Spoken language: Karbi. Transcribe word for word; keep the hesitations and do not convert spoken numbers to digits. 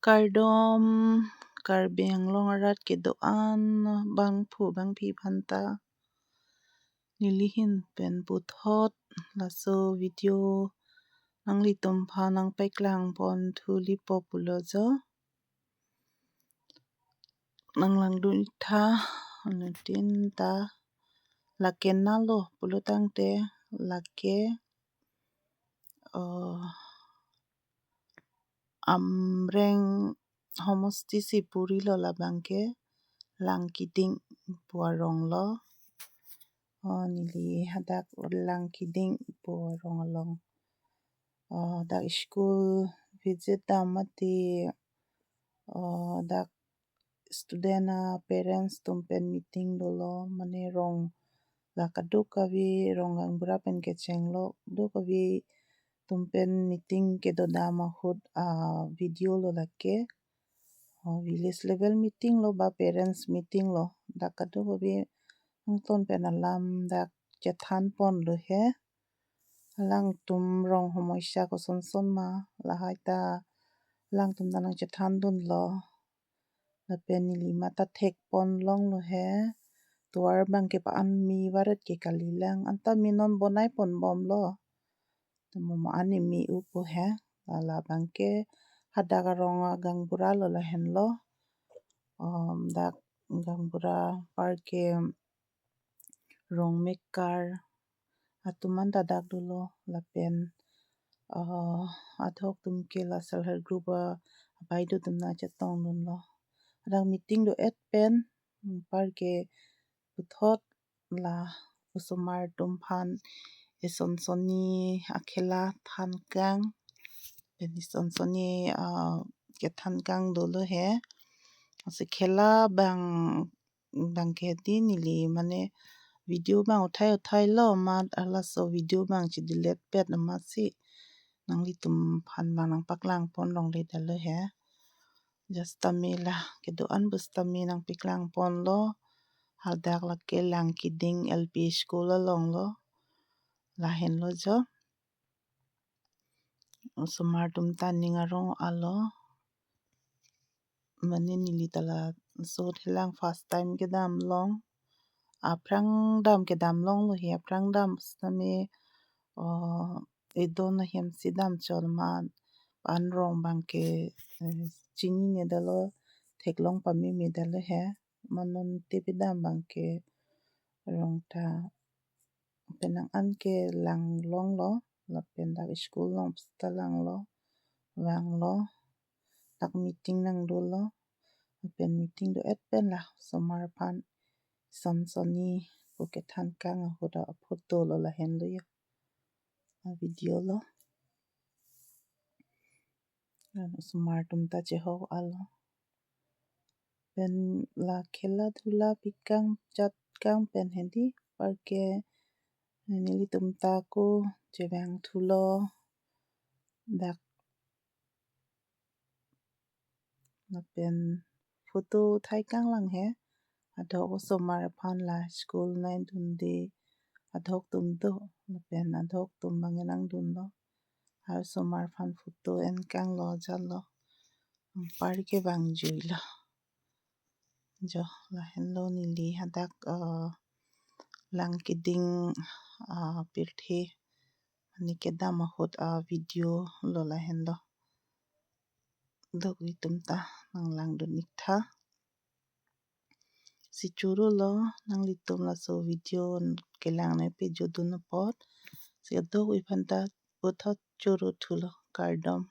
Kardom, Karbi Anglong arat kedo-an bangphu bangphi aphanta. Neli ahin pen puthot laso video nanglitum aphan nangpaklang pon thulipo pulo jo. Nanglangdun-ik tha, anuttin ta lake nalo pulo tangte lake, eh, Amreng homosti si puri lo, labang ke Langkiding pu arong lo. Oh, neli hadak Langkiding pu arong along, oh, dak school visit dam mati, oh, dak student a parents atum pen meeting dolo, mane rong la kadokave, rong gaonbura pen kecheng lo, kadokave atum pen meeting kedo dam ahut a video lo lake. Oh, village level meeting lo ba parents meeting lo, dak kadokave angton pen alam dak chethan ponlo he. Alangtum rong homoisa koson son ma, lahai ta alangtum ta nangchethan dunlo. Lapen neli mata thek pon longlo he. Tovar abang ke pa-an me varet ke kalilang, anta me non bonai pon bomlo. Tamo ma an me u pu he. La labang ke hadak arong agaonbura lo, lahenlo. Om, dak gaonbura apar ke rong mekar atum anta dak dolo, lapen, eh, adhok atum ke la self help group a, abai do atum nangchetong dunlo. Hadak meeting do-et pen, apar ke puthot la osomar atum aphan ison sonni akhela thankang, pen ison sonni, ah, kethankang dolo he. Lasi khela abang, abang ke hedi neli mane video abang uthai uthai lo, amat halaso video abang chedelete pet amatsi nanglitum aphan abang nangpaklang pon longle detlo he. Just tame la kedo-an bus tame nangpaklang ponlo. Hadak lake Langkiding L P school along lo. Lahenlo jo. Osomar atum ta ning arong alo. Mane neli ta laso thelang first time kedam long. Aphrang dam kedam longlo he, aphrang dam sitame, oh, edon ahem si dam chot ma, pa-an rong abang ke, eh, chinine detlo, theklong pameme detlo he. Ma non tepi dam abang ke rong ta penang an ke lang longlo, lapen dak school along pusta langlo, vanglo, dak meeting nangdolo, lapen meeting do-et pen la osomar aphan ison sonni pu kethankang ahut a photo lo, lahenlo jo a video lo. Lapen osomar atum ta chehok alo. Pen la khela dhula pikang chatkang pen hedi apar ke nelitum ta ako chevang thulo dak. Lapen photo thaikang lang he. Adhok osomar aphan la school nai dunde adhok atum do, lapen adhok atum abang nangdunlo. Osomar aphan photo enkang lo jalo. Anpar ke vangjuilo. Jo, lahenlo neli hadak, eh, Langkiding, eh, pirthe ani kedam ahut a video lo, lahenlo. Dok itum ta nanglangdun-ik tha. Si churu lo, nanglitum laso video kelang nangpejodun apot. Si kadokave aphanta puthot churu thulo, kardom.